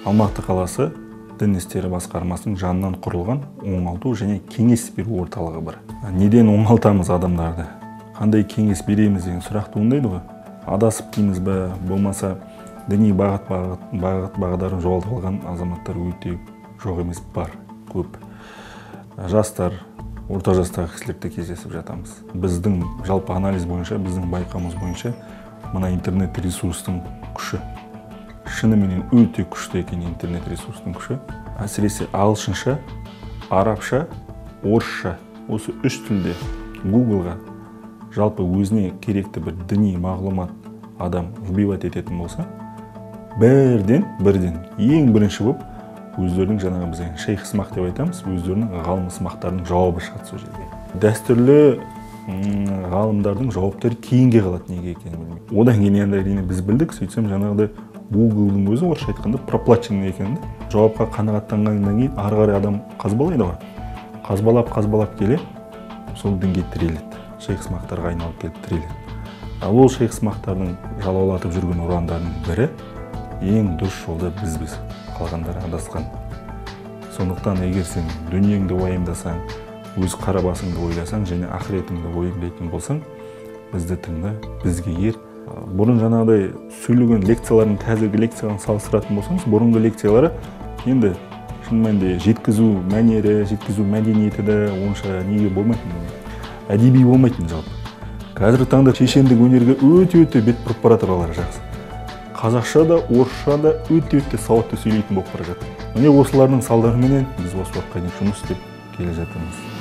Алматы қаласы дін істері басқармасының жанынан құрылған оңалту және кеңес беру орталығы бар. Неден оңалтамыз адамдарды? Қандай кеңес береміз деген сұрақ туындайды ғой. Адасып дейміз бе, болмаса діни бағыт бағдарын жоғалтып алған азаматтар өте жоқ емес, бар, көп. Жастар, орта жастағы кісілерді кездесіп жатамыз. Біздің жалпы анализ бойынша, біздің байқауымыз бойынша мына интернет ресурстың күші шыныменен өте күшті екен, интернет ресурстың күші. Әсіресе ағылшынша, арабша, орысша осы үш тілде Гуглға жалпы өзіне керекті бір діни мағлұмат адам вбивать ететін болса, бірден ең бірінші болып өздерінің жаңағы біз шейх сымақ деп айтамыз, өздерінің ғалым сымақтарының жауабы шығады сол жерде. Дәстүрлі ғалымдардың жауаптары кейінге қалады, неге екенін білмеймін. Одан кейін енді әрине біз білдік, сөйтсем жаңағыдай Гуглдың өзі орысша айтқанда проплаченный екен да. Жауапқа қанағаттанғаннан кейін ары қарай адам қазбалайды ғой. Қазбалап келе сол дінге тіреледі. Шейх сымақтарға айналып келіп тіреледі. Ал ол шейх сымақтардың жалаулатып жүрген ұрандарының бірі ең дұрыс жолда бізбіз, қалғандары адасқан. Сондықтан егер сен дүниеңді уайымдасаң, өз қара басыңды ойласаң және ақыретіңді уайымдайтын болсаң, бізді тыңда, бізге ер. Бұрын жаңағыдай сөйлеген лекциялардың қазіргі лекцияларын салыстыратын болсаңыз, бұрынғы лекциялары енді шын мәнінде жеткізу мәнері, жеткізу мәдениеті де онша неге болмайтын, әдеби болмайтын жалпы. Қазіргі таңда шешендік өнерге өте-өте бет бұрып бара жатыр олар жақсы. Қазақша да, орысша да өте-өте сауатты сөйлейтін болып бара жатыр. Міне осылардың салдарыменен біз осы уақытқа дейін жұмыс істеп келе жатырмыз.